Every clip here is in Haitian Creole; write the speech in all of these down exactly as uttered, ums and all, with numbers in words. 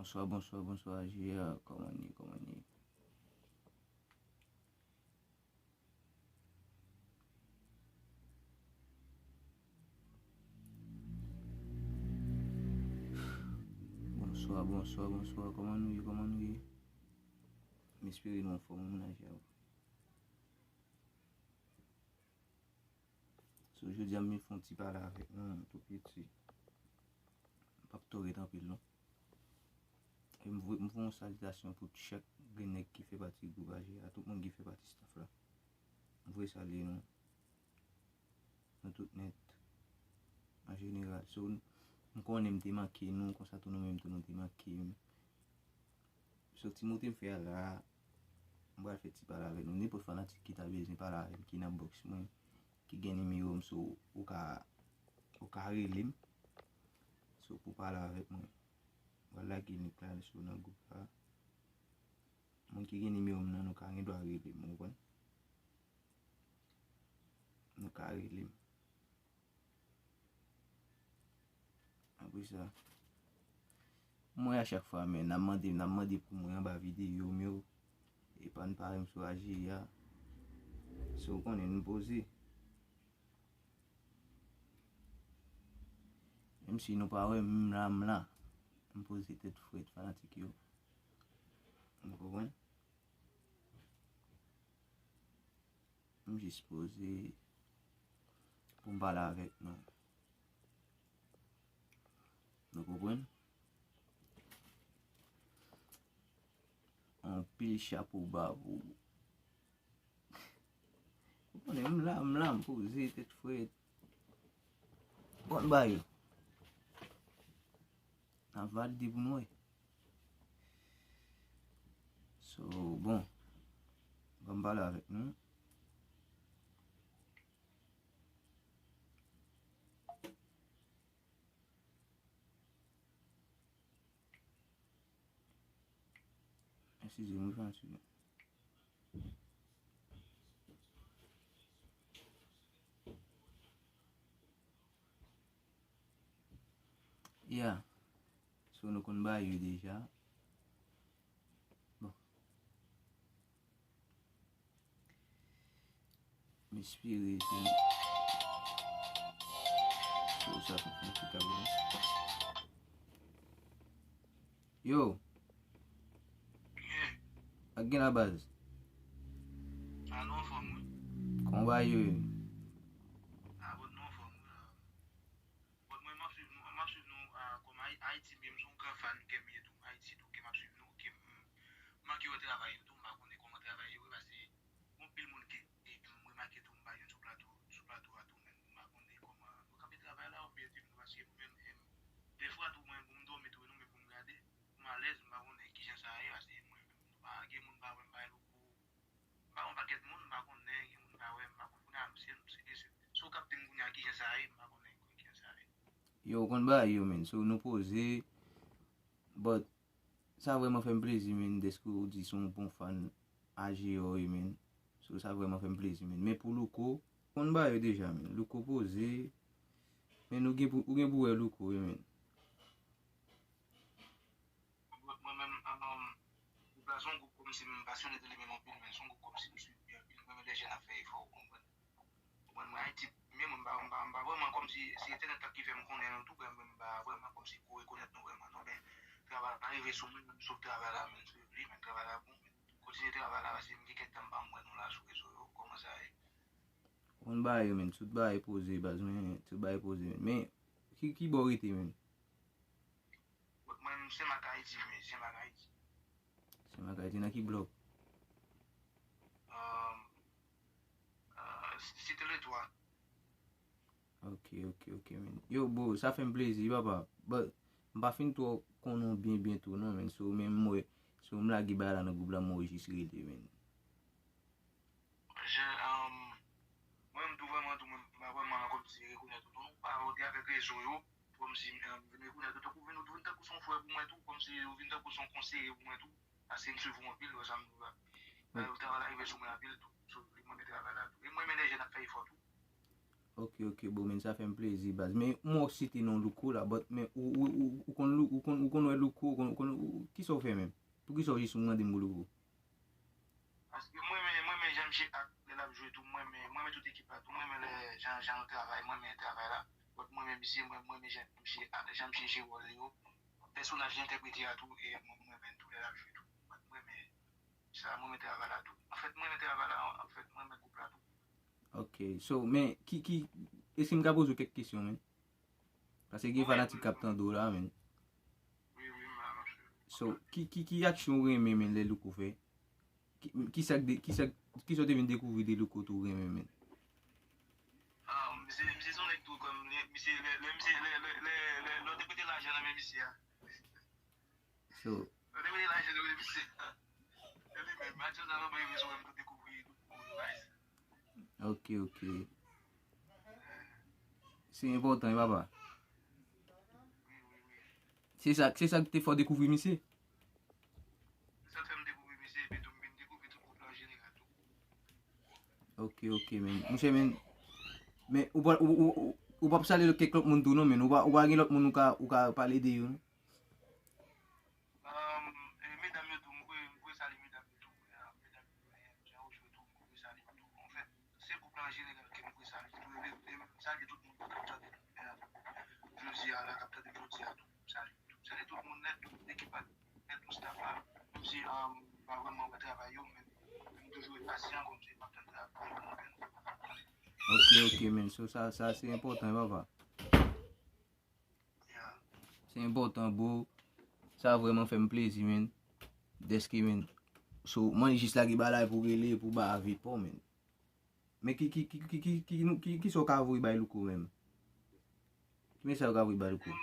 Bonswa, bonswa, bonswa, J A, kòman n ye, kòman n ye? Bonswa, bonswa, bonswa, kòman nou ye, kòman nou ye? M espere nou anfòm, moun Aji a. So, jodi a, m vin fè yon ti pale avèk nou, tou piti. M p ap twò ret anpil, non. E m voye, m voye yon salitasyon pou chak grenn nèg ki fè pati gwoup Aji a, tout moun ki fè pati staff la. M voye salye nou. Nou tout nèt, an jeneral. So, m konnen m te manke nou, konsa tou nou menm tou nou te manke m. So, ti mo te m fè a la, m pral fè ti pale avèk nou. Nenpòt fanatik ki ta bezwen pale avè m, ki nan box mwen, ki gen nimewo m, so, ou ka, ou ka rele m. So, pou pale avèk mwen. M pral lage link la, so, nan gwoup la. Moun ki gen nimewo m nan, nou ka gen dwa rele m, ou konprann? Nou ka rele m. Apre sa, mwen a chak fwa, men, n ap mande, n ap mande pou mwen anba videyo m yo. E pa n pare m sou Aji a. So, ou konnen, nou poze. Menm si nou pa wè m, m la, m la. M poze tèt frèt, fanatik yo. Nou konprann? M jis poze pou m pale avèk nou. Nou konprann? Anpil chapo ba pou ou. Ou konnen, m la, m la, m poze, tèt frèt. Bon, ba yo. N ap valide pou nou wè. So, bon. Ban m pale avèk nou. Eskize m, wi, fanatik yo. Yeah. So, nou konn bagay yo deja. Bon. M espere ke so sa fè fanatik la bon. Yo. Ak gen la baz. A, nou anfòm, wi. Kòman bagay yo ye? A, bon, nou anfòm, wi. Bon, mwen, m ap swiv nou, m ap swiv nou, a, kòm Ay-, Ayiti, men m se yon gran fan ke m ye tou. Ayiti tou, ke m ap swiv nou, ke m, m manke wè travay yo tou, m pa konnen kòman travay yo ye, paske gon pil moun ke, e, m remake tou, m pa jwenn sou plato, sou plato a tou, men m pa konnen kòman nou kanpe travay la, oubyen di m nou, paske mwen menm, em, defwa tou, mwen, pou m dòmi tou, non, men pou m gade, m alèz, m pa konnen kijan sa ye, paske mwen, nou pa gen moun pa wè m pa louko, m pa wè yon pakèt moun, m pa konnen, gen moun pa wè, m pa konn kounye a, m se, m se, se, se ou k ap di m kounye a kijan sa ye, m pa konnen kijan sa ye. Yo, ou konn bagay yo, men, so nou poze, but sa vrèman fè m plezi, men, dèske ou di se yon bon fan Aji a w ye, men. So, sa vrèman fè m plezi, men. Men pou Louko, konn bagay yo deja, men. Louko poze, men ou gen pou, ou gen pou wè Louko, wi, men. Mwen menm, um, gwoup la se yon gwoup kòmsi m pasyone de li menm anpil, men se yon gwoup kòmsi m swiv li anpil. Mwen menm lè jèn ap fè efò, ou konprann. Ou konprann, mwen Ayiti, men mwen m pa, m pa, m pa vrèman kòmsi, se entènèt la ki fè m konnen nou tou, men m pa vrèman kòmsi ko rekonèt nou vrèman, non, men travay la rive sou mwen, m sot travay la, men m swiv li, men travay la bon, men kontinye travay la, paske m gen kèk tan m pa wè nou la sou rezo yo, kòman sa ye? Konn bagay yo, men, tout bagay poze, baz, men, tout bagay poze, men. Men, ki, ki bò w rete, men? Mwen, m Senmak Ayiti, men, Senmak Ayiti. Senmak Ayiti, nan ki blòk? Um, uh, Site Letwa. Ok, ok, ok, men. Yo, bro, sa fè m plezi, papa. But, m pa fin twò konnen w byen, byen tou, non, men. So, men m wè, so, m lage bagay la nan gwoup la, m wè w jis rele, men. Je, um, mwen, m tou vrèman, tou, mwen, m pa vrèman kòmsi rekonèt ou, non. Pa, ou te avèk rezo yo, kòmsi, um, vin rekonèt ou, tankou vin, ou vin tankou se yon frè pou mwen, tou, kòmsi ou vin tankou se yon konseye pou mwen, tou. Paske m swiv ou anpil, wè sa m di w la. Travay la rive sou mwen anpil, tou. So, li mwen men travay la, tou. E mwen, men lè jèn ap fè efò, tou. Ok, ok, bon, men sa fè m plezi, baz. Men m wè w site non Louko la, but, men ou, ou, ou, ou konn Lou-, ou konn, ou konn wè Louko, ou konn, ou konn, ou, kisa w fè menm? Poukisa w jis ou mande m pou Louko? Paske mwen renmen, mwen renmen jan misye ak lè l ap jwe tou, mwen renmen, mwen renmen tout ekip la tou, mwen renmen lè jan, jan l travay, mwen renmen travay la. But mwen renmen misye, mwen, mwen renmen jan misye ak, jan misye jere wòl li yo. Pèsonaj li entèprete a tou, e mwen, mwen renmen tou lè l ap jwe tou. But mwen renmen sa, mwen renmen travay la tou. Anfèt, mwen renmen travay la, anfèt, mwen renmen gwoup la tou. Ok, so, men, ki, ki, èske m ka poze w kèk kesyon, men? Paske gen fanatik k ap tande w la, men. Wi, wi, m la, m ap swiv. So, ki, ki, ki aksyon w renmen, men, lè Louko fè? Ki, ki sa k de, ki sa, ki sa w te vin dekouvri de Louko tou renmen, men? Ah, misye, misye se yon nèg tou, kòm, misye, lè, lè, misye, lè, lè, lè, lè, lè w te prete lajan nan men misye a. So, lè w te prete lajan nan men misye a. E li menm, aksyon sa nan men misye, ou menm tou dekouvri tout moun, guys. Ok, ok. Se enpòtan, wi, papa. Se sa, se sa ki te fè w dekouvri misye? Se sa k fè m dekouvri misye, epi tou m vin dekouvri tout gwoup la an jeneral tou. Ok, ok, men. Monchè, men, men ou pa, ou, ou, ou, ou p ap salye kèk lòt moun tou, non, men. Ou pa, ou pa gen lòt moun ou ka, ou ka pale de yo, non? Um, e medam yo tou, m vle, m vle salye medam yo tou. E, medam yo, e, jan yo jwe tou, m vle salye yo tou. Anfèt, se gwoup la an jeneral ke m vle salye tou. E, e m salye tout moun k ap tande, e, jodi a la, k ap tande jodi a tou. M salye yo tou. M salye tout moun nèt, tout ekip la nèt, tout staff la. Menm si, um, m pa vrèman wè travay yo, men m toujou ret pasyan, kòmsi m ap tann travay yo, m ap tann. Ok, ok, men. So, sa, sa se enpòtan, papa. Yeah. Se enpòtan, bro. Sa vrèman fè m plezi, men. Dèske, men. So, mwen jis lage bagay pou rele, pou ba avi pa w, men. Men ki, ki, ki, ki, ki, ki, ki, ki sa w ka voye bay Louko menm? Ki mesaj w ka voye bay Louko? Um,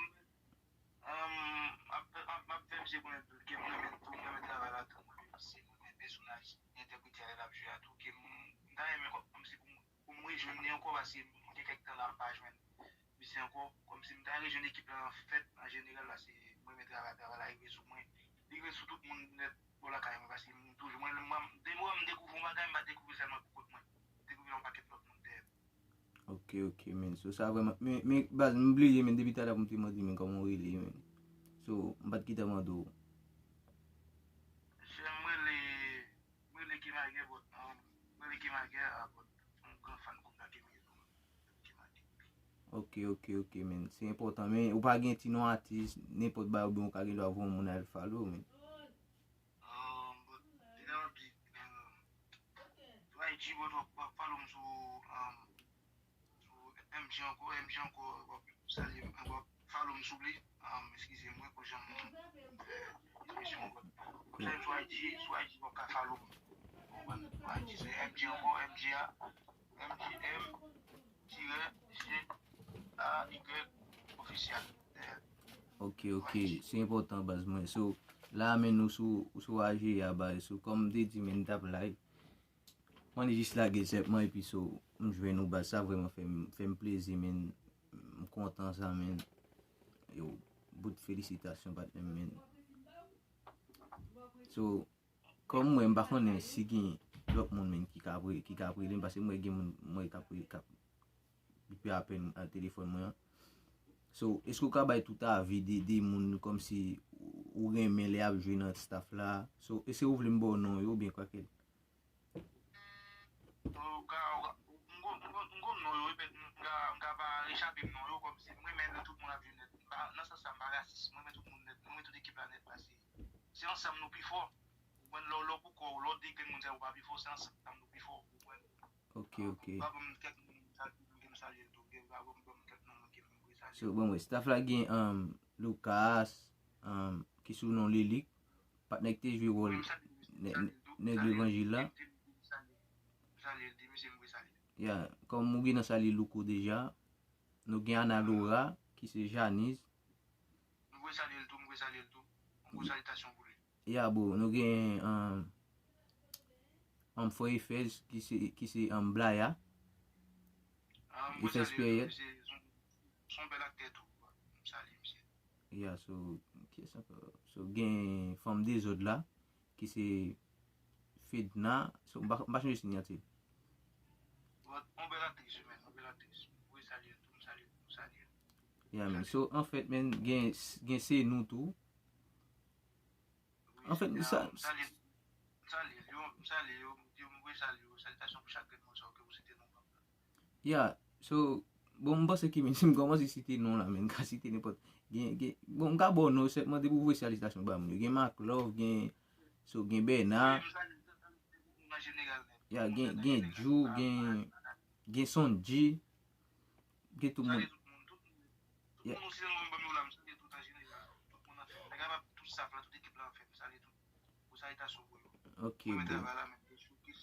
um, m ap, m ap, m ap fè misye konnen tou ke m renmen tou, m renmen travay la tou, m renmen misye, m renmen pèsonaj li entèprete a lè l ap jwe a tou, ke m, m ta renmen kòmsi pou m pou m rejwenn li ankò, paske m gen kèk tan la m pa jwenn misye ankò. Kòmsi m ta rejwenn ekip la anfèt, an jeneral la, se mwen menm travay, travay la rive sou mwen. Li rive sou tout moun nèt bò lakay mwen, paske m toujou, mwen, mwen, de mwen m dekouvri yon bagay, m pa dekouvri sèlman pou kont mwen. M dekouvri yon pakèt lòt moun dèyè m. Ok, ok, men. So, sa vrèman, men, men, baz, m bliye, men, depi talè pou m te mande, men, kòman w rele, men. So, m pa t gentan mande w. Monchè, m rele, m rele Kemagè, but, um, m rele Kemagè, ah, but, m gran fan gwoup la, Kemagè tou, men. Kemagè. Ok, ok, ok, men. Se enpòtan, men ou pa gen ti non atis, nenpòt bagay, oubyen ou ka gen dwa voye yon moun al follow, men. Um, but, li nan anpil, um, sou I G, but, w ap, w ap follow m sou, um, sou M G ankò, M G ankò, w ap salye m, w ap follow m sou li. Um, eskize m, wi, pou jan m fè emisyon an. Ou chèche m sou I G, sou I G w ap ka follow m. Ou konprann? Sou I G se M G ankò, M G A, M G M, tirè, G, A, Y, ofisyèl. Yeah. Ok, ok. Se enpòtan, baz mwen. So, la, men nou sou, sou A G A, baz. So, kòm m te di, men n t ap live. Mwen jis lage l senpman epi so, m jwenn ou baz, sa vrèman fè m, fè m plezi, men m kontan sa, men. Yo, bout felisitasyon, patnè m, men. So, kòm mwen, m pa konnen si gen lòt moun, men, ki ka ap re-, ki ka ap rele m, paske mwen gen moun, mwen k ap re-, k ap bipe apèl, a, telefòn mwen an. So, èske w ka bay tout avi de, de moun kòmsi ou, ou renmen lè y ap jwe nan staff la? So, èske ou vle m ba w non yo oubyen kwakèl? Ou ka, ou ka, m gon, m gon, m gon non yo, wi, men m ka, m ka pa rechape m non yo, kòmsi m renmen lè tout moun ap jwe nèt. M pa, nan sans sa, m pa rasis, m renmen tout moun nèt, m renmen tout ekip la nèt, paske se ansanm nou pi fò. Ou konprann, lè w, lè w pou kò w, lè w de grenn moun sa yo pa pi fò, se ansanm nou pi fò, ou konprann? Ok, ok. Pa ban m kèk non m salye, m salye l tou, pa ban m, ban m kèk non mwen ke m vle salye. So, bon, wi, staff la gen, um, Lucas, um, ki sou non Lilik, patnè ki te jwe wòl nè-, nè-, nèg levanjil la. Ya, kòm ou gentan salye Louko deja, nou gen Ana Laura, ki se Janice. M vle salye l tou, m vle salye l tou. Yon gwo salitasyon pou li. Ya, bro, nou gen, um, um, frè Efèz, ki se, ki se, um, Blaya. Ah, m vle Efèz salye l tou, Pierre. Misye se yon, se yon bèl aktè tou. M salye misye. Ya, so, kiyès ankò? So, gen fanm dezòd la, ki se Fedna. So, m pa, m pa chanje siyati l. Bon, yon bèl aktris, wi, men, yon bèl aktris. Yeah, man. So, anfèt, men, gen, gen se nou tou. Anfèt, sa, m salye, m salye yo, m salye yo, m di yo, m voye salye yo, salitasyon pou chak grenn moun sa yo ke ou site non pam nan. Yeah, so, bon, m panse ki, men, si m kòmanse site non la, men, m ka site nenpòt. Gen, gen, bon, m ka ba w non, sèlman depi w voye salitasyon ba moun yo. Gen Mark Love, gen, so, gen Bèna, yeah, gen, gen Djou, gen, gen Sondji, gen tout moun. Tout moun, si se nou menm banm yo la, m salye tout an jeneral. Tout moun anfèt. Nèg la, tout staff la, tout ekip la anfèt, m salye tout. Pou salitasyon pou yo. Ok, bro. Mwen men travay la, men fokis.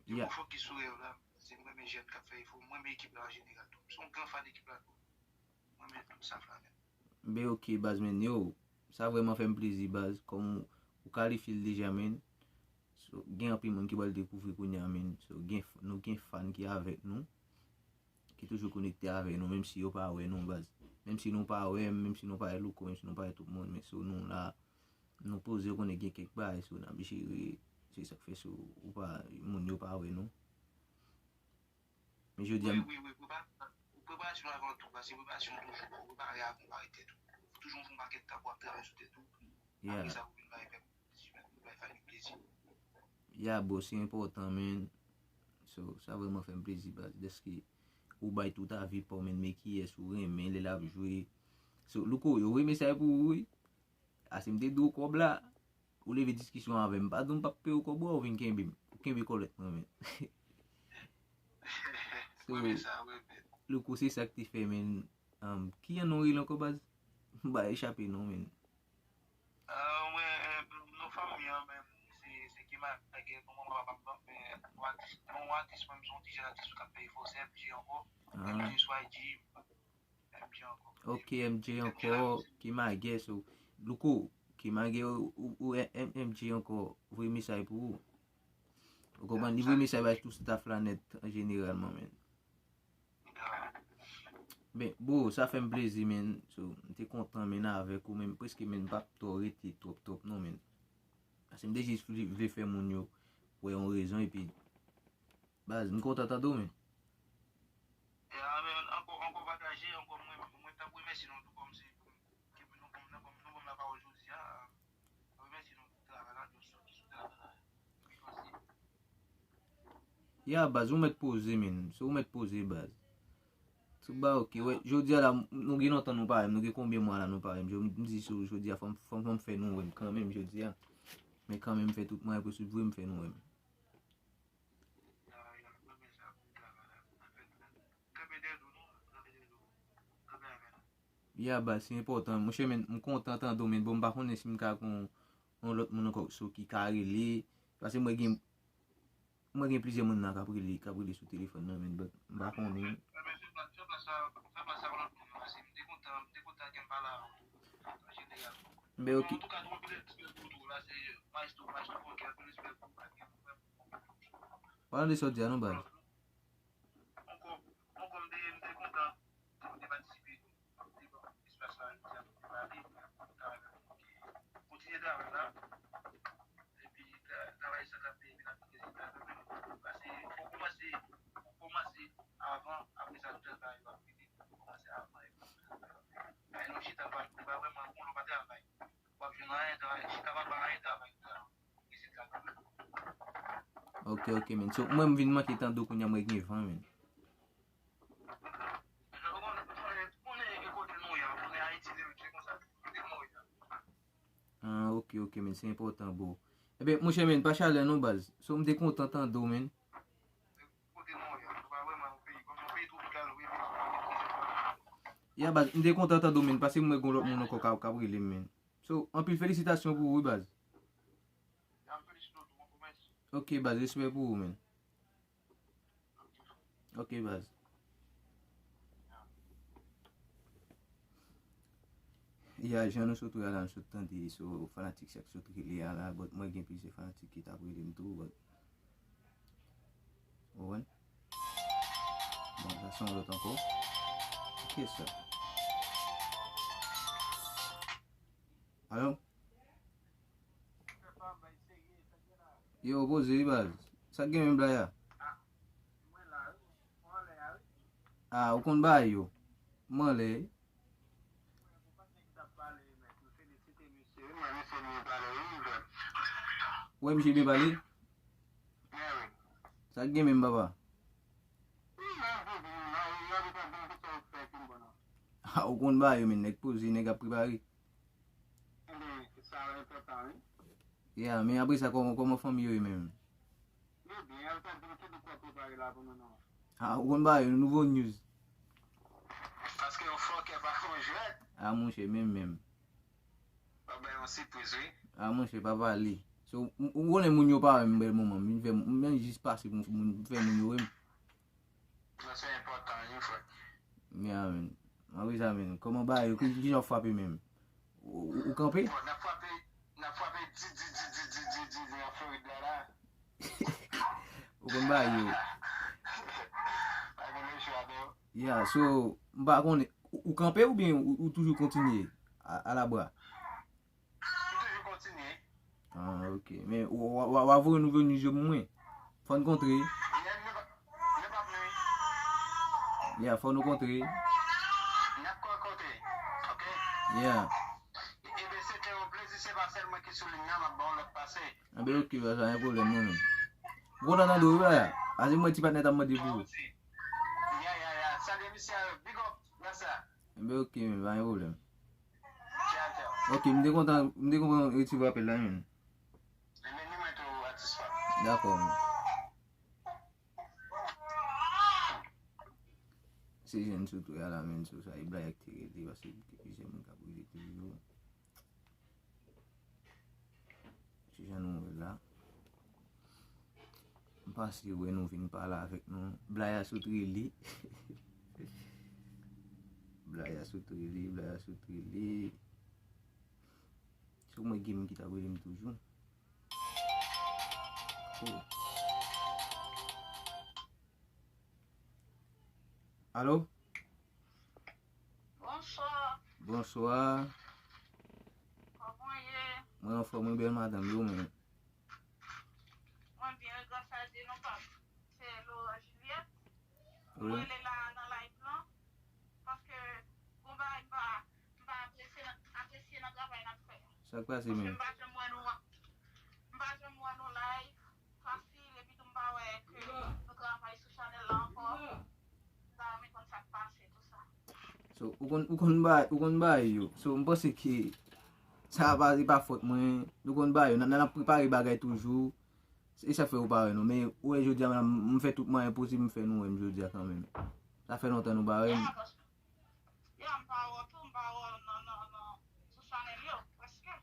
Yo fokis sou rèv la. Se mwen men jèn k ap fè efò. Mwen men ekip la an jeneral tou. M se yon gran fan ekip la tou. Mwen men tout staff la men. Ben ok, baz, men yo. Sa vrèman fè m plezi, baz. Kòm ou, ou kalifye l deja, men. So, gen anpil moun ki pral dekouvri kounye a, men. So, gen, nou gen fan ki avèk nou. Ki toujou konekte avè nou, menm si yo pa wè nou, baz. Menm si nou pa wè m, menm si nou pa wè Louko, menm si nou pa wè tout moun, men so nou la, nou poze, konnen gen kèk bagay, so n ap jere. Se sa k fè so ou pa, moun yo pa wè nou. Men jodi a, wi, wi, wi, prepa-, preparasyon avan tou, paske preparasyon toujou, prepare avan, prepare tèt ou. Toujou fè yon pakèt tan pou w ap travay sou tèt ou. Apre sa, pou vin bay pèp, bay fanmi plezi. Ya, bro, se enpòtan, men. So, sa vrèman fè m plezi, baz. Dèske ou bay tout avi pa w, men, men kiyès ou renmen lè l ap jwe. So, Louko, yo voye mesaj pou ou, wi. Ase m te di w kòb la, ou leve diskisyon avè m. M pa di w m p ap peye w kòb ou a, ou vin kenbe m. Ou kenbe kòlèt mwen, men. So, Louko, se sa k te fè, men. Um, ki jan non rele ankò, baz? M ba echape non, men. Ah, mwen, eh, non fanmi an menm, se, se Kimage, non manman papa m, men yon atis, yon atis, menm se yon ti jèn atis k ap fè efò, se M J ankò. Ah. M J sou I G, M J ankò. Ok, M J ankò, Kimage, so, Louko, Kimage, ou, ou, ou, M-, M J ankò, voye mesaj pou ou. Ou konprann? Li voye mesaj bay tout staff la nèt, an jeneralman, men. Ben, bro, sa fè m plezi, men. So, m te kontan, men, avèk ou, men, prèske, men, m p ap twò rete twòp, twòp, non, men. Paske m te jis vle, vle fè moun yo wè yon rezon, epi, baz, m kontan tande w, men. Ya, men, ankò, ankò pataje, ankò mwen, mwen t ap remèsye nou tou kòm se, ke nou ban m, nou ban m, nou ban m lapawòl jodi a, mwen remèsye nou pou travay la, nou sou, sou travay la. Wi, paske Ya, baz, ou mèt poze, men. Se ou mèt poze, baz. Sou ba, ok, wè, jodi a la, m-, nou gen lontan nou pa wè m, nou gen konbyen mwa la nou pa wè m. M di sou jodi a, fò m, fò m, fò m fè nou wè m kanmenm jodi a. Men kanmenm, m fè tout mwayen posib pou m fè nou wè m. Ya, baz, se enpòtan. Monchè, men, m kontan tande w, men, bon, m pa konnen si m ka gon yon lòt moun ankò so ki ka rele. Paske mwen gen, mwen gen plizyè moun nan k ap rele, k ap rele sou telefòn nan, men, but m pa konnen. Ben, ok. Palan de sa w di a non, baz. Ankò, ankò, m te, m te kontan de patisipe nan espas la jodi a pou te pale. Kontinye travay la. Epi tra-, travay sa k ap vin ap gen rezilta kanmenm. Paske fò w kòmanse, fò w kòmanse avan, apre sa tout lòt bagay yo ap vini. Fò w kòmanse avan epi tout lòt bagay yo ap vini. Paske lè w chita pa, pa vrèman, bon, lè w pa travay, w ap jwenn anyen, travay, chita pa ba anyen, travay, travay. Ok, ok, men. So, mwen, m vin manke tande w kounye a, mwen gen van, men. Ah, ok, ok, men, se enpòtan, bro. Ebyen, monchè, men, pa chalè non, baz. So, m te kontan tande w, men. Ya, baz, m te kontan tande w, men, paske mwen gon lòt moun ankò k ap, k ap rele m, men. So, anpil felisitasyon pou ou, wi, baz. Ok, baz, respè pou ou, men. Ok, baz. Ya, jan nou sot wè a la, nou sot tande, so, fanatik sa k sot rele a la, but mwen gen plizyè fanatik ki t ap rele m tou, but, ou konprann? Bon, sa se yon lòt ankò. Kiyès sa? Alo? Yo, poze wi, baz. Sa k gen menm, Blaya? Ah, ou konn bagay yo. M anlè. Ou wè misye byen pale? Sa k gen menm, papa? Ha, ou konn bagay yo, men nèg poze, nèg ap prepare. Ya, men apre sa, kòman, kòman fanmi yo ye menm? Ha, ou konn bagay yo, nouvo news. Paske yon fòkè pa fè yon jwèt. Ah, monchè, menm, menm. Ou bay yon sipriz, wi. Ah, monchè, pa pale. So, m, ou konnen moun yo pa wè m bèl moman. M vin fè, m vin jis pase pou moun, fè moun yo wè m. Sa se enpòtan, wi, frè. Ya, men. Mwen, wi, sa, men. Kòman bagay yo? Ki, ki jan w frape menm? Ou, ou, ou kanpe? Bon, n ap frape, n ap frape di, di, di an Florid la, la. Ou konn bagay yo. Pa gen lechwa, non. Ya, so, m pa konnen, ou, ou kanpe oubyen ou, ou toujou kontinye a, alabra? M toujou kontinye. Ah, ok. Men, w, w, w, w a voye nouvo news yo pou mwen. Fò n kontre. Ya, nou pa, nou pa vle. Ya, fò nou kontre. N ap kontre, ok? Ya. Ebyen, se te yon plezi, se pa sèl mwen ki sou liy nan, m ap ba w lòt pase. Enben, ok, pa gen pwoblèm, non, men. Ou kontan tande, wi, bagay la. Ase mwen ti patnè t ap mande pou ou. Ya, ya, ya. Salye misye, big up, grasa. Enben, ok, men, pa gen pwoblèm. Ok, m te kontan, m te kontan resevwa apèl la, men. Dakò, men. Se jèn sou tou a la, men, sou sa, e blag ak te rele, paske gen plizyè moun k ap rele toujou. Se jan nou wè la. M panse wè nou vin pale avèk nou. Blaya sot rele. Blaya sot rele, Blaya sot rele. Se mwen gen ki t ap rele m toujou. Oh. Alo? Bonswa. Bonswa. Kòman w ye? Mwen anfòm, wi, bèl madanm, e ou menm? Mwen byen, wi, gras a Dye, non, pap. Se Laurent Juliette. Wi. Mwen rele la nan live lan, paske gon bagay m pa, m pa apresye nan, apresye nan travay n ap fè a. Sa k pase menm? Paske m pa janm wè nou, m pa janm wè nou live. Fasil, epi tou m pa wè ke nou travay sou chanèl la ankò. M ta renmen konn sa k pase tou sa. So, ou konn, ou konn bay, ou konn bay yo. So, m panse ke sa pa, se pa fòt mwen. Nou konn bay yo. N, n ap prepare bagay toujou. E sa k fè ou pa wè nou. Men, ou wè jodi a, m, m fè tout mwayen posib, m fè nou wè m jodi a kanmenm. Sa fè lontan nou pa wè m. Ya, paske Ya, m pa wè w tou, m pa wè w nan, nan, nan, sou chanèl yo, prèske.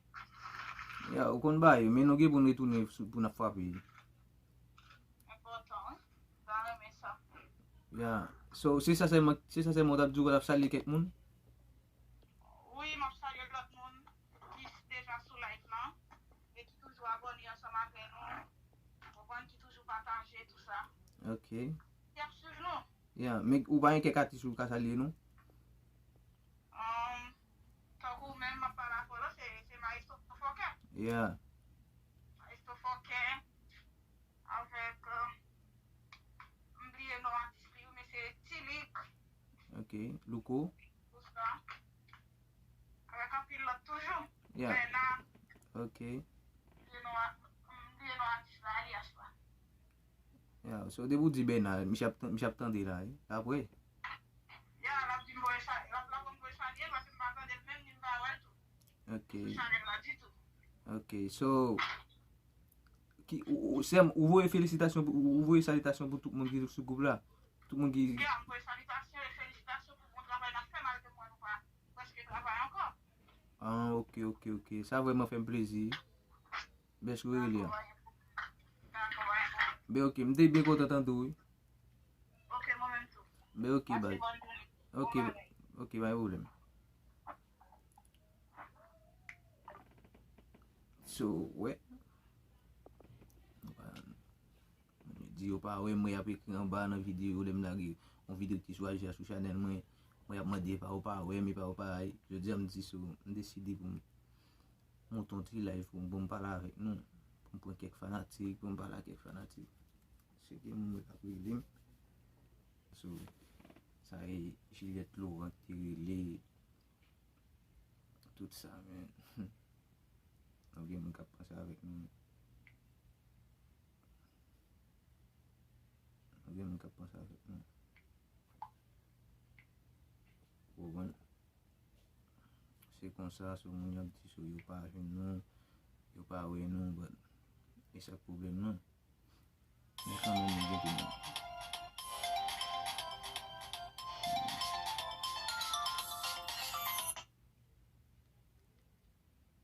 Ya, ou konn bagay yo, men nou gen pou n retounen sou, pou n ap frape. Enpòtan, wi. M ta renmen sa. Ya. So, se sa sèlman, se sa sèlman w t ap di, w t ap salye kèk moun? Wi, m ap salye lòt moun ki deja sou live lan e ki toujou abòne ansanm avè nou. Ou konprann, ki toujou pataje, tou sa. Ok. Ki ap swiv nou. Ya, men ou pa gen kèk atis ou ka salye, non? Um, tankou menm m ap pale avè w la, se, se Maestro Fòkè. Ya. Maestro Fòkè, avèk, um, m bliye non atis li, men se Tilik. Ok, Louko. Louko. Avèk anpil lòt toujou. Ya. Bèna. Ok. M bliye non a, m bliye non atis la, alyas la. Ya, so depi w di Bèna, misye ap, misye ap tande la, wi. Apre? Ya, l ap di m voye sa, l ap, l ap konn voye salye, paske m pa tande l menm, ni m pa wè l tou. Ok. Sou chanèl la ditou. Ok, so, ki, ou, ou, sèm, ou voye felisitasyon, pou- ou, ou voye salitasyon pou tout moun ki sou gwoup la? Tout moun ki Ya, m voye salitasyon e felisitasyon pou bon travay n ap fè, malgre m wè nou pa prèske travay ankò. Ah, ok, ok, ok. Sa vrèman fè m plezi. Bèl sou rele a. Ben, ok, m te byen kontan tande w, wi. Ok, mwen menm tou. Ben, ok, baz. Ok, ok, pa gen pwoblèm. So, wè. Mwen di yo pa wè mwen, y ap ekri anba nan videyo, lè m lage yon videyo ki sou aji a sou chanèl mwen, mwen y ap mande pa yo pa wè m, e pa yo pa ay. Jodi a m di so, m deside pou m monte yon ti live pou m, pou m pale avèk nou, pou m pran kèk fanatik, pou m pale ak kèk fanatik. Se gen moun k ap rele m. So, sa e Juliette Laurent ki te rele, tout sa, men. Nou gen moun k ap panse avèk nou. Nou gen moun k ap panse avèk nou. Ou konprann? Se konsa, sou moun y ap di sou yo pa jwenn nou, yo pa wè nou, but e sa k pwoblèm nan. Men kanmenm, nou gen pou nou.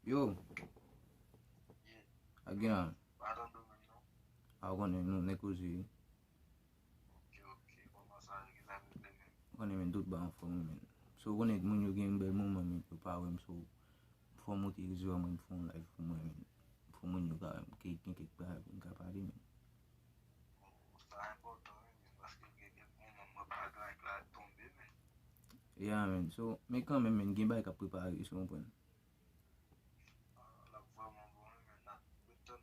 Yo. Ak gen an. Pa tande w menm non. A, ou konnen nou nèg koze wi. Ok, ok. Kòman sa ye? Ki sa k regle menm? Ou konnen men tout ba anfòm wi men. So ou konnen moun yo gen bèl moman men yo pa wè m so fò m monte rezo a mwen m fè yon live pou mwen men. Pou moun yo ka wè m ke gen kèk bagay pou m ka pale men. Sa enpòtan wi men paske gen kèk moman mwen pa gen like la tonbe men. Ya men. So men kanmenm men gen bagay k ap prepare wi, si w konprann. L ap vrèman bon wi men n ap ret tann.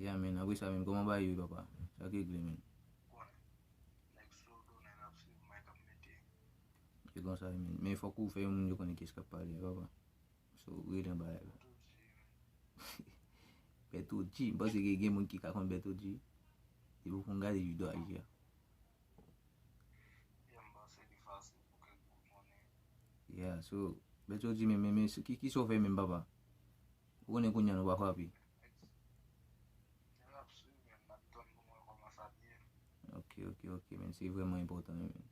Ya men, apre sa menm kòman bagay yo ye papa? Sa k regle men? Konnen. Nèg sou tounen n ap swiv men k ap mete. Se konsa wi men. Men fòk ou fè yon moun yo konnen kiyès k ap pale a papa. So rele anba live la. Bèto G, m panse ke gen moun ki ka konn Bèto G. Depi w konn gade videyo a ye a. Yeah, so, Bèto G men, men, men, ki, ki sa w fè menm papa? Ou konnen kounye a nou pa frape. Ok, ok, ok men, se vrèman enpòtan wi men.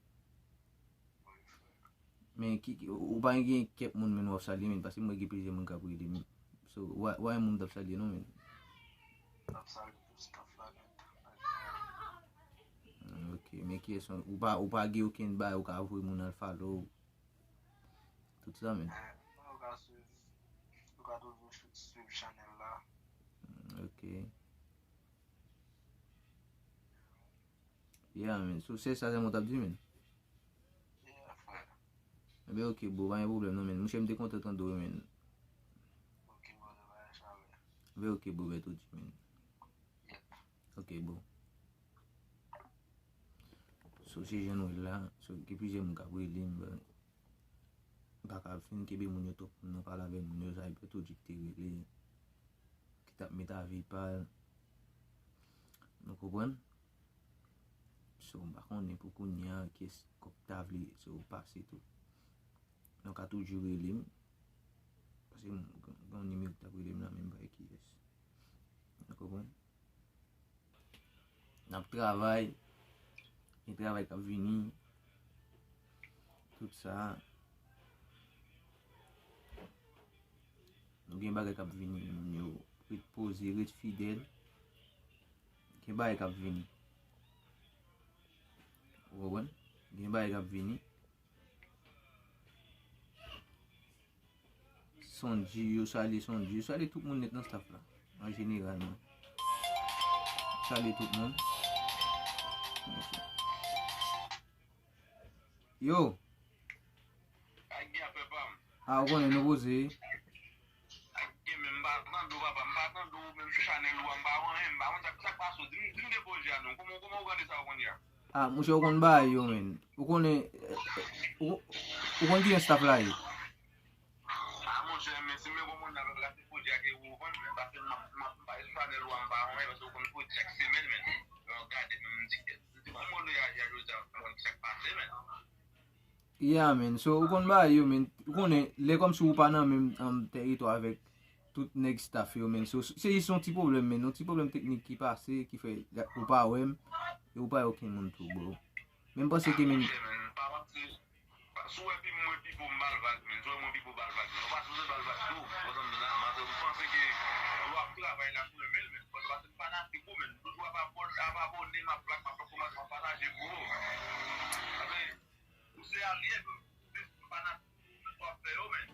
Men ki, ki, ou pa gen kèk moun men w ap salye men, paske m wè gen plizyè moun k ap rele men. So, w a, w a yon moun w t ap salye non men. M ap salye tout staff la nèt. Hmm, ok, men kiyès ou pa, ou pa gen okenn bagay ou ka voye moun al follow? Tout sa men. Eh, ou ka swiv, ou ka toujou swiv chanèl la. Hmm, ok. Yeah men, so se sa sèlman w t ap di men. Yeah, frè. Enben ok bro, pa gen pwoblèm non men. Monchè m te kontan tande w men. Ok bro, travay chalè. Enben ok bro, Bèto G men. Yep. Ok bro. So se jan nou ye la, so gen plizyè moun k ap rele m, but m pa ka fin kenbe moun yo twòp pou m nan pale avèk moun yo, sa e Bèto G ki te rele, ki t ap met avi pa l. Nou konprann? So m pa konnen pou kounye a kiyès k ta vle so pase tou. Nou ka toujou rele m. Paske m gen yon nimewo ki t ap rele m la men m pa wè kiyès. Nou konprann? N ap travay. Gen travay k ap vini. Tout sa. Nou gen bagay k ap vini, moun yo ret poze, ret fidèl. Gen bagay k ap vini. Ou konprann? Gen bagay k ap vini. Sondji, yo salye Sondji, yo salye tout moun nèt nan staff la, an jeneralman. Salye tout moun. Yo. Ak gen apè pa m. A, ou konnen nou poze. Ak gen men m pa tande w papa, m pa tande w menm sou chanèl ou a, m pa wè anyen, m pa konn sa, sa k pase w. Di m, di m de pwojè a non. Kòman, kòman w gade sa w konnen a? A, monchè, ou konn bagay yo, men. Ou konnen, ou, ou konn kijan staff la ye. A, monchè, men si m te konn moun nan, m ap rate pwojè a ke ou konn, men, paske m, m, m, m pa sou chanèl ou a, m pa wè anyen, paske ou konn pwojè chak semèn, men. Lè w gade, men, m di, m di, kòman w reyaji a jodi a, m konn sa k pase, men. Yeah, man. So, ou konn bagay yo, man. Ou konnen, lè kòmsi ou pa nan menm, um, tèritwa avèk tout nèg staff yo, man. So, se jis yon ti pwoblèm, man. Yon ti pwoblèm teknik ki pase, ki fè ou pa wè m, e ou pa wè okenn moun tou, bro. Men m panse ke, man. Si w wè pi mwen pi fò m ba l vag, man. Si w wè mwen pi fò ba l vag, man. Ou pa sipoze ba l vag tou. Ou konprann sa, m panse ke w ap travay la pou renmen l, man. Paske m fanatik ou, man. Toujou ap abòne, ap abòne, m ap like, m ap kòmante, m ap pataje pou ou. Paske Ou se alye m, men m pa nan tout sa w ap fè yo, men.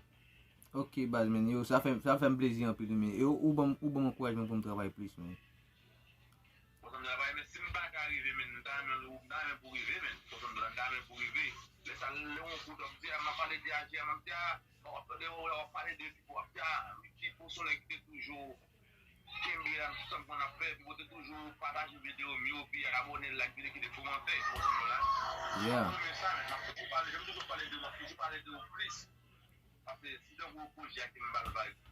Ok, baz, men, yo, sa fè, sa fè m plezi anpil, men. E ou, ou ban m, ou ban m ankourajman pou m travay plis, men. Konsa m travay, men si m pa ka rive, men, m ta renmen, m ta renmen pou rive, men. Konsa m ta renmen pou rive. Lè sa, lè yon kout ap di, a, m ap pale de aji a, m ap di, a, w ap tande, w ap pale de Pipo, w ap di, a, Pipo se yon nèg ki te toujou kenbe la, m sanm konn ap fè, epi w te toujou pataje videyo m yo, epi abòne, like videyo, kite kòmantè, konprann la. Yeah. Mwen renmen sa, men, m ap toujou pale, jan m toujou pale de, m ap toujou pale de ou plis. Paske si tankou pwojè a ke m ba l vag,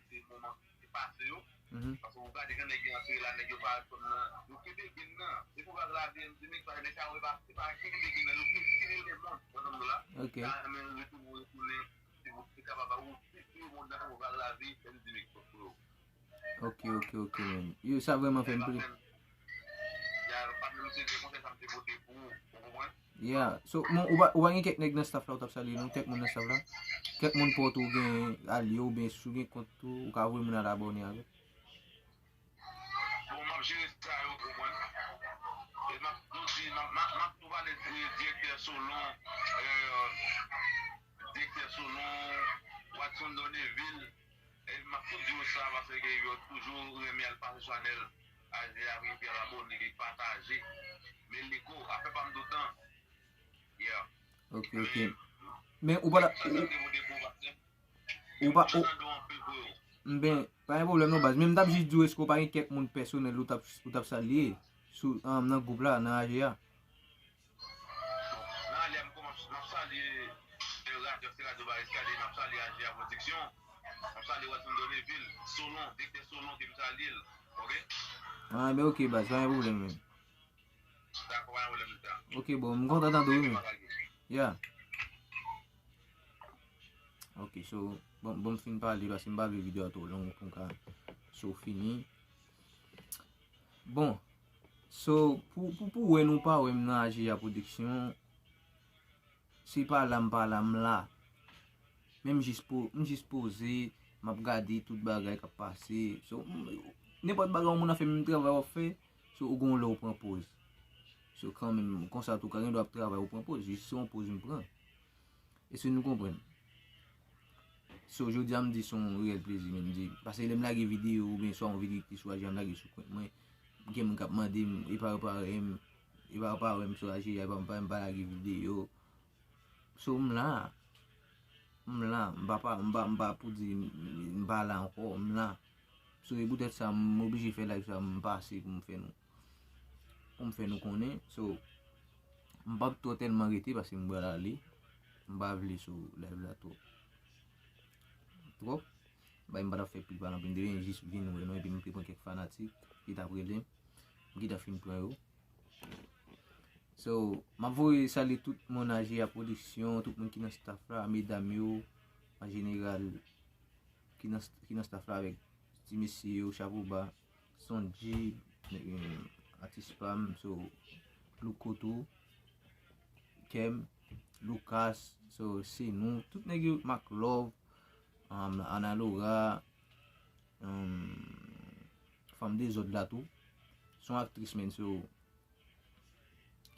de moman ki pase yo. Mhm. Paske ou gade jan nèg yo antre la, nèg yo pa reponn nan. Yo kenbe gin nan. Se pou bagay la vin di, men pa nèg sa yo pa, se pa kenbe gin nan, yo kenbe le mond, konprann la. Ok. Sa menm retounen, retounen, se pou te kapab ba ou, se le mond nan, pou bagay la vin, se di men pou yo. Ok, ok, ok, man. Yo, sa vrèman fè m pli. Ya, pa menm se de konsèy sa m te pote pou ou, ou konprann? Yeah. So, mon, ou pa, ou pa gen kèk nèg nan staff la ou t ap salye, non? Kèk moun nan staff la? Kèk moun pa w tou ou gen alye oubyen si w gen kont tou, ou ka voye moun al abòne avèk. Bon, m ap jere sa yo pou mwen. E m ap tou di, m ap, m ap, m ap tou pale di direktè Solon, euh, direktè Solon, Watson Donneville. E m ap tou di yo sa paske yo toujou renmen al pase sou Anèl. Al, al, al abòne, li pataje. Men li ko, afè pa m toutan. Yeah. Ok, ok. Men ou pa la, ou, ou pa, ou, ben, pa gen pwoblèm non, baz. Men m t ap jis di w, èske w pa gen kèk moun pèsonèl ou t ap, ou t ap salye sou, um, nan gwoup la, nan A G A? Nan lè m kòmanse, m ap salye, eh, radyo, se radyo Baris Kade, m ap salye A G A Production, m ap salye Watson Donneville, Solon, direktè Solon ke m salye l, ok? Ah, ben ok, baz, pa gen pwoblèm, men. Dakò, pa gen pwoblèm, sa. Ok, bon, m kontan tande w, wi, men. Yeah. Ok, so, bon, bon, m fin pale, paske m pa vle videyo a twò long, pou m ka, so, fini. Bon, so, pou, pou, pou wè nou pa wè m nan A G A Production, se pa la m pa la, m la. Men m jis po-, m jis poze, m ap gade tout bagay k ap pase. So, m, nenpòt bagay yon moun ap fè, menm travay w ap fè, so, ou gon lè ou pran poz. So, kanmenm, konsa tou, ka gen dwa ap travay ou pran poz, jis se yon poz m pran. Èske nou konprann? So, jodi a m di se yon reyèl plezi, men m di, paske lè m lage videyo, oubyen swa yon videyo ki te sou A G A, m lage sou kont mwen, gen moun k ap mande m, e pa yo pa wè m, e pa yo pa wè m sou A G A, e pa m pa, m pa lage videyo. So, m la. M la. M pa, pa, m pa, m pa pou di m, m pa la ankò, m la. So, e poutèt sa, m oblije fè live sa, m pase pou m fè nou, pou m fè nou konnen. So, m p ap twò tèlman rete paske m pral ale. M pa vle sou live la twò. Twòp. Bay m pa t ap fè pil pale anpil, m te vin jis vin wè nou, epi m te pran kèk fanatik ki t ap rele m. M gentan fin pran yo. So, m ap voye salye tout moun A G A Production, tout moun ki nan staff la, medam yo, an jeneral, ki nan, ki nan staff la avèk ti mesye yo, chapo ba, Sondji, eh, atis pa m, so, Louko tou, Kem, Lucas, so, se nou, tout nèg yo, Mark Love, um, Ana Laura, um, fanm dezòd la tou. Se yon aktris, men, so,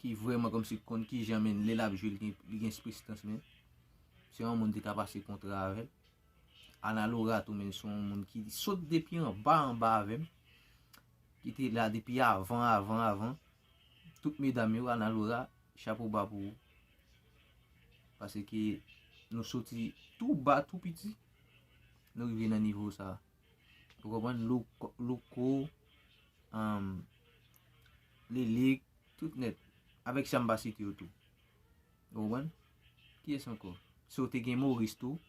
ki vrèman kòmsi konn kijan, men, lè l ap jwe, li gen, li gen prestans, men. Se yon moun te ka pase kontra avè l. Ana Laura tou, men, se yon moun ki sot depi anba, anba avè m. Ki te la depi avan, avan, avan. Tout medam yo, Ana Laura, chapo ba pou ou. Paske nou soti tou ba, tou piti. Nou rive nan nivo sa. Ou konprann? Louko, Louko, um, Lilik, tout nèt. Avèk sa m pa site yo tou. Ou konprann? Kiyès ankò? So, te gen Moris tou.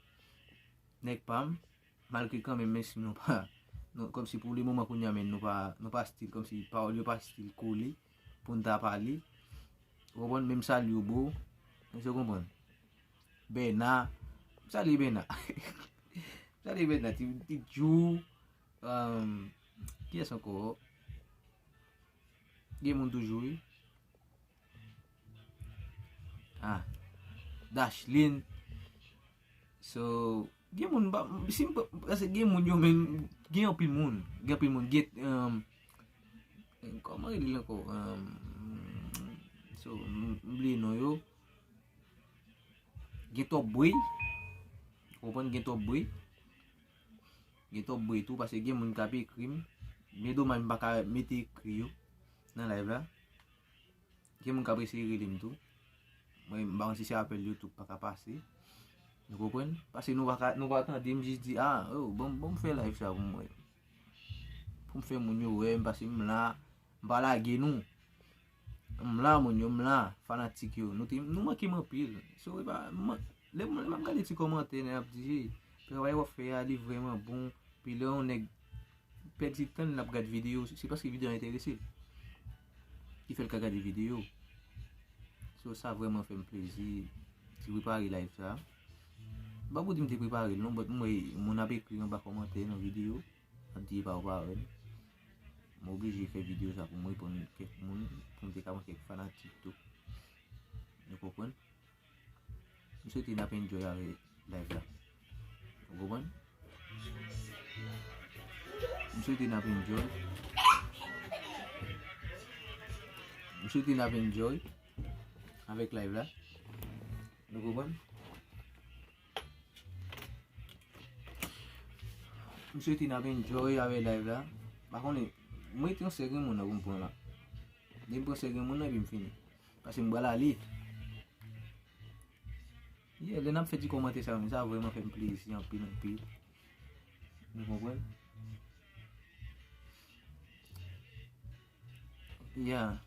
Nèg pa m. Malgre kanmenm, menm si nou pa, nou, kòmsi pou le moman kounye a, men nou pa, nou pa still, kòmsi pawòl yo pa still kole pou n ta pale. Ou konprann? Men m salye w, bro. Èske w konprann? Bèna. M salye Bèna. M salye Bèna. Ti, Ti Djou. Um, kiyès ankò? Gen moun toujou, wi. Ah. Dashlin. So, gen moun, pa, si m pa, paske gen moun yo menm, gen anpil moun. Gen anpil moun. Gen, um, kòman rele l ankò? Um, so, m, m bliye non yo. Gen Top Boy. Ou konprann, gen Top Boy. Gen Top Boy tou, paske gen moun k ap ekri m. Byen domaj m pa ka mete ekri yo nan live la. Gen moun k ap eseye rele m tou. Mwen, m pa konn si se apèl YouTube pa ka pase. Nou konprann? Paske nou pa ka, nou pa tande m jis di, ah, oh, bon, bon, m fè live sa pou mwen. Pou m fè moun yo wè m, paske m la, m pa lage nou. M la, moun yo, m la, fanatik yo. Nou te, nou manke m anpil. So, e pa, m, lè m, lè m ap gade ti kòmantè, nèg ap di, travay w ap fè a, li vrèman bon. Pi lè yon nèg pèdi tan l ap gad videyo, se paske videyo a enterese l ki fè l ka gade videyo. So, sa vrèman fè m plezi. Ti prepare live sa. M pa pou di m te prepare l non, but m wè moun ap ekri anba kòmantè nan videyo, ap di e pa w pa wè m. M oblije fè videyo sa pou m reponn kèk moun, pou m te ka pran kèk fanatik tou. Nou konprann? M swete n ap enjoy avè live la. Ou konprann? M swete n ap enjoy. M swete n ap enjoy avèk live la. Nou konprann? M swete n ap enjoy avèk live la. Pa konnen, mwen te yon sèl grenn moun nan pou m pran la. Depi m pran sèl grenn moun nan, epi m fini. Paske m pral ale. Yeah, lè n ap fè ti kòmantè sa yo, sa vrèman fè m plezi anpil, anpil. Nou konprann? Yeah.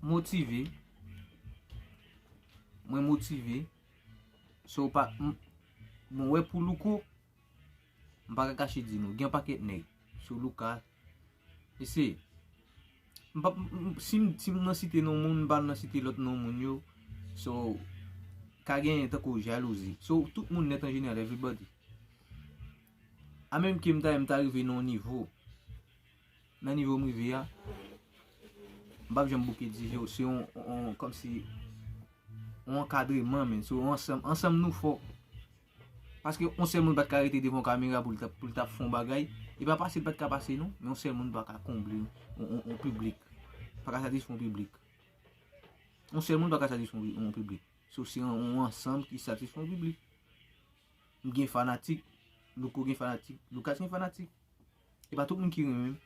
Motive. Mwen motive. So, pa, m, mwen wè pou Louko, m pa ka kache di nou, gen pakèt nèg sou Lucas. Mesye, m pa, m, m, si m, si m nan site non moun, m pa nan site lòt non moun yo. So, ka genyen tankou jalouzi. So, tout moun nèt an jeneral, everybody. A menm ke m ta, m ta rive nan yon nivo. Nan nivo m rive a, m p ap janm bouke di yo, se yon, yon, kòmsi, yon ankadreman, men, se yon ansanm, ansanm nou fò. Paske yon sèl moun pa t ka rete devan yon kamera pou l t ap, pou l t ap fè yon bagay, e pa pase l pa t ka pase non, men yon sèl moun pa ka konble yon, yon, yon piblik, pa ka satisfè yon piblik. Yon sèl moun pa ka satisfè yon, yon piblik. So, se yon, yon ansanm ki satisfè yon piblik. M gen fanatik, Louko gen fanatik, Lucas gen fanatik. E pa tout moun ki renmen m.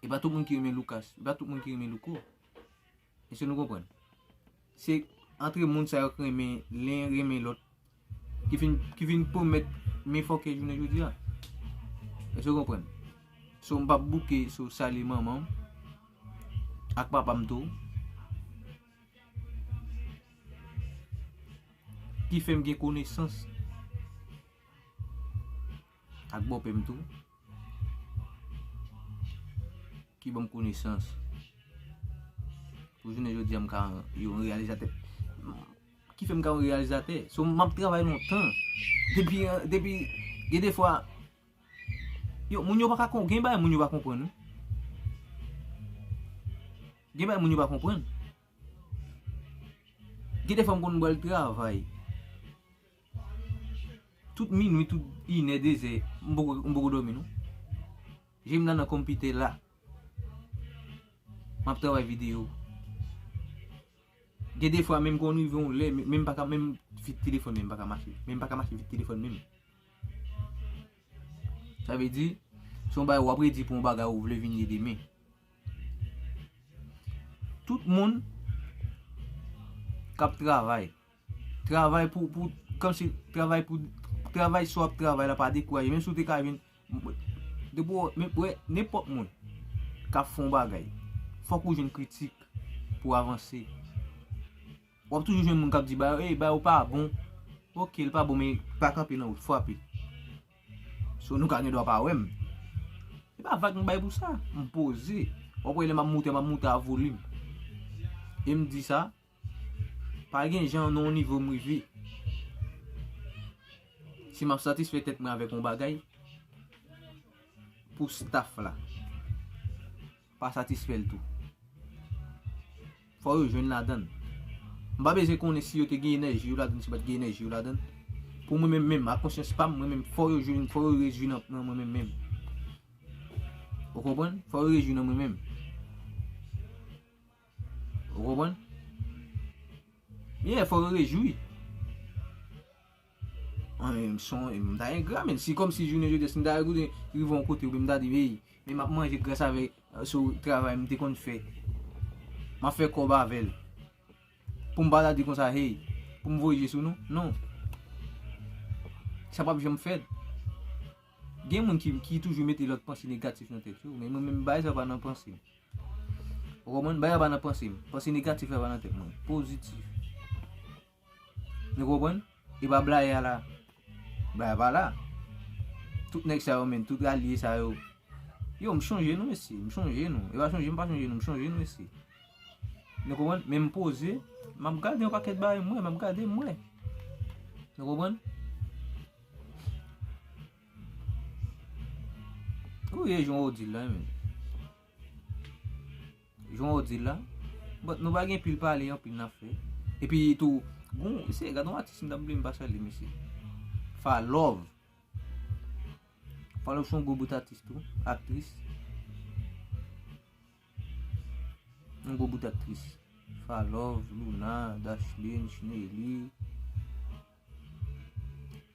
E pa tout moun ki renmen Lucas. E pa tout moun ki renmen Louko. Èske nou konprann? Se antre moun sa yo k renmen, len renmen lòt, ki vin, ki vin pwomèt men fòkè jounen jodi a. Èske w konprann? So, m p ap bouke, so, salye manman m ak papa m tou, ki fè m gen konesans ak bòpè m tou, ki ban m konesans. Pou jounen jodi a, m ka yon reyalizatè. Ki fè m ka yon reyalizatè. So, m ap travay lontan. Depi, depi, gen de fwa, yo, moun yo pa ka kon-, gen bagay moun yo pa konprann, wi. Gen bagay moun yo pa konprann. Gen de fwa m konn pral travay. Tout minwi, tout inè, dezè, m poko, m poko dòmi, non. Je m nan, nan konpitè la. M ap travay videyo. Gen de fwa, menm konn rive yon lè, men, menm pa ka, menm vit telefòn, menm pa ka mache. Menm pa ka mache vit telefòn, menm. Sa vle di, se yon bagay w ap redi pou yon bagay ou vle vin ye demen. Tout moun k ap travay, travay pou, pou, kòmsi travay pou, travay sa w ap travay la pa dekouraje. Menm si w te ka jwenn, depi w, men, wè, nenpòt moun k ap fè yon bagay, fòk ou jwenn kritik pou w avanse. W ap toujou jwenn moun k ap di, "Bagay, ey, bagay ou pa bon." Oke, l pa bon, men pa kanpe nan wout, frape. So, nou ka gen dwa pa wè m. E pa vag m bay pou sa. M poze. W ap wè lè m ap moute, m ap moute a volim. E m di sa, pa gen jan nan yon nivo m rive. Si m ap satisfè tèt mwen avèk yon bagay, pou staff la pa satisfè l tou. Fò yo jwenn ladann. M pa bezwen konnen si yo te gen enèji yo ladann, si yo pa t gen enèji yo ladann. Pou mwen menm menm, a konsyans pa m, mwen menm, fò yo jwenn, fò yo rejwi nan, nan mwen menm menm. Ou konprann? Fò yo rejwi nan mwen menm. Ou konprann? Yeah, fò yo rejwi. An, men, m son, m ta engra, men. Si kòmsi jounen jodi a, si m ta rive yon kote, oubyen m ta di, hey, men m ap manje gras avèk, euh, sou travay m te konn fè. M ap fè kòb avè l. Pou m pa ta di konsa, hey, pou m voye je sou nou. Non. Sa p ap janm fèt. Gen moun ki, ki toujou mete lòt panse negatif nan tèt yo, men mwen menm, bagay sa pa nan panse m. Ou konprann? Bagay la pa nan panse m. Panse negatif la pa nan tèt mwen. Pozitif. Nou konprann? E pa blayè a la. Blayè pa la. Tout nèg sa yo menm, tout alye sa yo. Yo, m chonje nou, mesye. M chonje nou. E pa chonje, m pa chonje nou. M chonje nou, mesye. Nou konprann? Men m poze, m ap gade yon pakèt bagay, m wè, m ap gade, m wè. Nou konprann? Ou ye jan w di la, men. Jan w di la. But nou pa gen pil pale, anpil n ap fè. Epi tou, gon, se, gade yon atis m t ap bliye m pa salye, mesye. Falove. Falove se yon gwo bout atis tou, aktris. Yon gwo bout aktris. Falove, Luna, Dashlin, Chinely,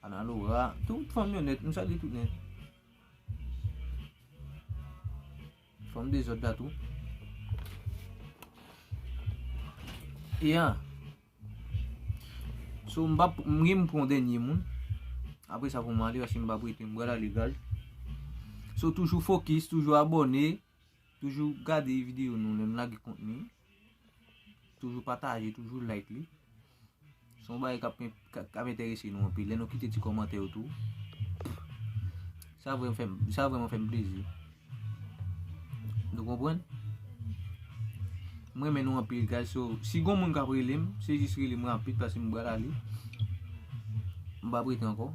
Ana Laura, tout fanm yo nèt, m salye tout nèt. Fanm dezòd la tou. Yeah. So, m pa, m gen m pran dènye moun. Apre sa pou m ale, paske m pa prete, m pral ale, guys. So, toujou fokis, toujou abòne, toujou gade videyo nou, lè m lage kontni. Toujou pataje, toujou like li. Se yon bagay k ap, k ap, k ap enterese nou anpil. Lè nou kite ti kòmantè yo tou. Sa vrèman fè m, sa vrèman fè m plezi. Nou konprann? M renmen nou anpil, guys. So, si gon moun k ap rele m, se jis rele m rapid, paske m pral ale. M pa prete ankò.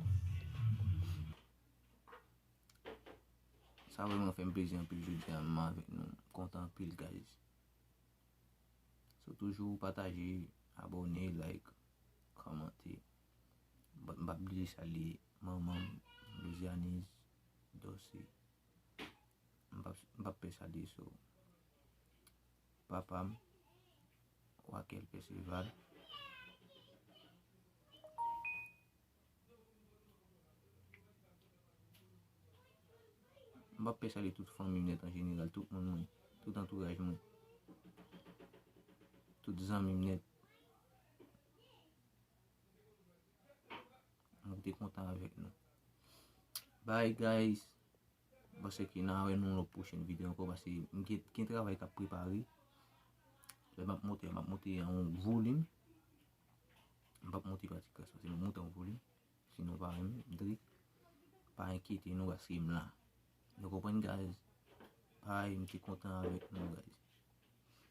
Sa vrèman fè m plezi anpil jodi a, m avèk nou. M kontan anpil, guys. So, toujou pataje, abòne, like, kòmante. But m p ap bliye salye manman m, Louisianise Dossé. M p ap, m p ap pè salye, so, papa m, Wakel Perceval. M p ap pè salye tout fanmi m nèt an jeneral, tout moun mwen, tout antouraj mwen, tout zanmi m nèt. Mwen te kontan avèk nou. Bye, guys. M panse ke n a wè nou nan yon pwochèn videyo ankò, paske m gen, gen travay k ap prepare. Lè m ap monte, m ap monte an yon volim. M p ap monte pa ti kras, paske m ap monte an yon volim. Si nou pa renmen, Drake, pa enkyete nou, paske m la. Nou konprann, guys? Bye, m te kontan avèk nou, guys.